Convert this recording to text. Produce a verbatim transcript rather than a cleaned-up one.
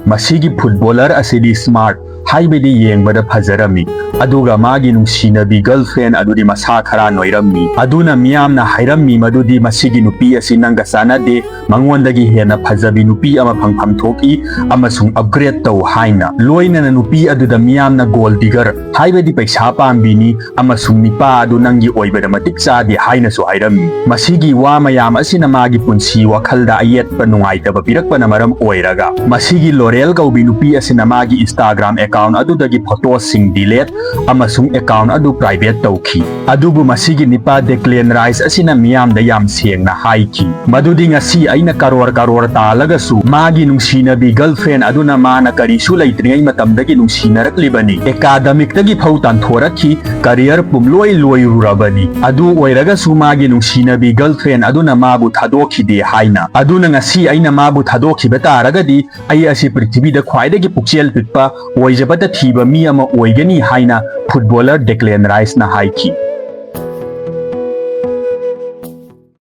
ꯃꯁꯤꯒꯤ ꯐꯨꯠꯕꯣꯂꯔ ꯑꯁꯤꯗꯤ ꯁ꯭ꯃꯥꯔꯠ, ꯍꯥꯏꯕꯗꯤ ꯌꯦꯡꯕꯗ ꯐꯖꯔꯝꯃꯤ, ꯑꯗꯨꯒ ꯃꯥꯒꯤ ꯅꯨꯡꯁꯤꯅꯕꯤ ꯒꯔꯜꯐ꯭ꯔꯦꯟ ꯑꯗꯨꯗꯤ ꯃꯁꯥ ꯈꯔ ꯅꯣꯏꯔꯝꯃꯤ꯫ ꯑꯗꯨꯅ ꯃꯤꯌꯥꯝꯅ ꯍꯥꯏꯔꯝꯃꯤ ꯃꯗꯨꯗꯤ, "ꯃꯁꯤꯒꯤ ꯅꯨꯄꯤ ꯑꯁꯤ ꯅꯪꯒ ꯆꯥꯟꯅꯗꯦ, ꯃꯉꯣꯟꯗꯒꯤ ꯍꯦꯟꯅ ꯐꯖꯕꯤ ꯅꯨꯄꯤ ꯑꯃ ꯐꯪꯐꯝ ꯊꯣꯛꯏ ꯑꯃꯁꯨꯡ ꯑꯞꯒ꯭ꯔꯦꯗ ꯇꯧ" ꯍꯥꯏꯅ꯫ ꯂꯣꯏꯅꯅ ꯅꯨꯄꯤ ꯑꯗꯨꯗ ꯃꯤꯌꯥꯝꯅ ꯒꯣꯜ ꯗꯤꯒꯔ, ꯍꯥꯏꯕꯗꯤ ꯄꯩꯁꯥ ꯄꯥꯝꯕꯤꯅꯤ ꯑꯃꯁꯨꯡ ꯅꯤꯄꯥ ꯑꯗꯨ ꯅꯪꯒꯤ ꯑꯣꯏꯕꯗ ꯃꯇꯤꯛ ꯆꯥꯗꯦ ꯍꯥꯏꯅꯁꯨ ꯍꯥꯏꯔꯝꯃꯤ꯫ ꯃꯁꯤꯒꯤ ꯋꯥ ꯃꯌꯥꯝ ꯑꯁꯤꯅ ꯃꯥꯒꯤ ꯄꯨꯟꯁꯤ ꯋꯥꯈꯜꯗ ꯑꯌꯦꯠꯄ ꯅꯨꯡꯉꯥꯏꯇꯕ ꯄꯤꯔꯛꯄꯅ ꯃꯔꯝ ꯑꯣꯏꯔꯒ, ꯃꯁꯤꯒꯤ ꯂꯣꯔꯦꯜ ꯀꯧꯕꯤ ꯅꯨꯄꯤ ꯑꯁꯤꯅ ꯃꯥꯒꯤ Instagram ꯑꯦꯀꯥꯎꯟ ꯑꯗꯨꯗꯒꯤ ꯐꯣꯇꯣꯁꯤꯡ ꯗꯤꯂꯦꯠ ꯑꯃꯁꯨꯡ ꯑꯦꯀꯥꯎꯟ ꯑꯗꯨ ꯄ꯭ꯔꯥꯏꯚꯦꯠ ꯇꯧꯈꯤ꯫ ꯑꯗꯨꯕꯨ ꯃꯁꯤꯒꯤ ꯅꯤꯄꯥ ꯗꯦꯀ꯭ꯂꯦꯟ ꯔꯥꯏꯁ ꯑꯁꯤꯅ ꯃꯤꯌꯥꯝꯗ ꯌꯥꯝ ꯁꯦꯡꯅ ꯍꯥꯏꯈꯤ ꯃꯗꯨꯗꯤ, "ꯉꯁꯤ ꯑꯩꯅ ꯀꯔꯣꯔ ꯀꯔꯣꯔ ꯇꯥꯜꯂꯒꯁꯨ ꯃꯥꯒꯤ ꯅꯨꯡꯁꯤꯅꯕꯤ ꯒꯔꯜꯐ꯭ꯔꯦꯟ ꯑꯗꯨꯅ ꯃꯥꯅ ꯀꯔꯤꯁꯨ ꯂꯩꯇ꯭ꯔꯤꯉꯩ ꯃꯇꯝꯗꯒꯤ ꯅꯨꯡꯁꯤꯅꯔꯛꯂꯤꯕꯅꯤ꯫ ꯑꯦꯀꯥꯗꯃꯤꯛꯇꯒꯤ ꯐꯧ ꯇꯥꯟꯊꯣꯔꯛꯈꯤ, ꯀꯔꯤꯌꯔ ꯄꯨꯝꯂꯣꯏ ꯂꯣꯏꯔꯨꯔꯕꯅꯤ꯫ ꯑꯗꯨ ꯑꯣꯏꯔꯒꯁꯨ ꯃꯥꯒꯤ ꯅꯨꯡꯁꯤꯅꯕꯤ ꯒꯔꯜꯐ꯭ꯔꯦꯟ ꯑꯗꯨꯅ ꯃꯥꯕꯨ ꯊꯥꯗꯣꯛꯈꯤꯗꯦ" ꯍꯥꯏꯅ꯫ "ꯑꯗꯨꯅ ꯉꯁꯤ ꯑꯩꯅ ꯃꯥꯕꯨ ꯊꯥꯗꯣꯛꯈꯤꯕ ꯇꯥꯔꯒꯗꯤ ꯑꯩ ꯑꯁꯤ ꯄ꯭ꯔꯤꯊꯤꯕꯤꯗ ꯈ꯭ꯋꯥꯏꯗꯒꯤ ꯄꯨꯛꯆꯦꯜ ꯄꯤꯛꯄ, ꯑꯣꯏꯖꯕꯇ ꯊꯤꯕ ꯃꯤ ꯑꯃ ꯑꯣꯏꯒꯅꯤ" ꯍꯥꯏꯅ ꯐꯨꯠꯕꯣꯂꯔ ꯗꯦꯀ꯭ꯂꯦꯟ ꯔꯥꯏꯁꯅ ꯍꯥꯏꯈꯤ꯫